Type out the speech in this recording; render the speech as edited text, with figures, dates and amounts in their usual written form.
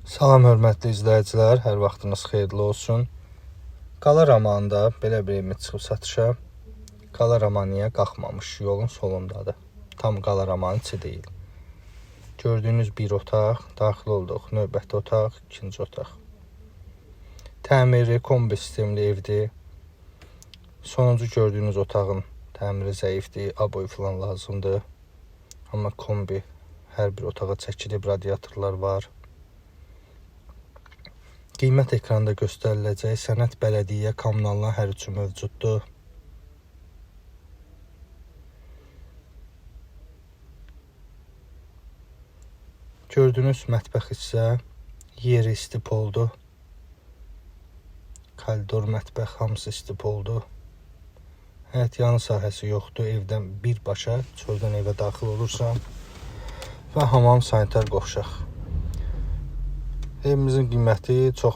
Salam hörmətli izləyicilər, hər vaxtınız xeyirli olsun. Qala Romanında belə bir evimiz çıxıb satışa. Qala Romaniya qalxmamış, yolun solundadır. Tam Qala Romanı içi deyil. Gördüyünüz bir otaq, daxil olduq. Növbəti otaq, ikinci otaq. Təmiri kombi sistemli evdir. Sonuncu gördüyünüz otağın təmiri zəifdir, aboy falan lazımdır. Amma kombi hər bir otağa çəkilib, radiatorlar var. Qiymət ekranda göstəriləcək. Sənəd bələdiyyə, kommunallar hər üçü mövcuddur. Gördüyünüz mətbəx hissə yeri istipoldu. Koridor, mətbəx hamısı istipoldu. Həyət yanı sahəsi yoxdur. Evdən birbaşa çöldən evə daxil olursan və hamam sanitar qovşaq. Evimizin qiyməti çox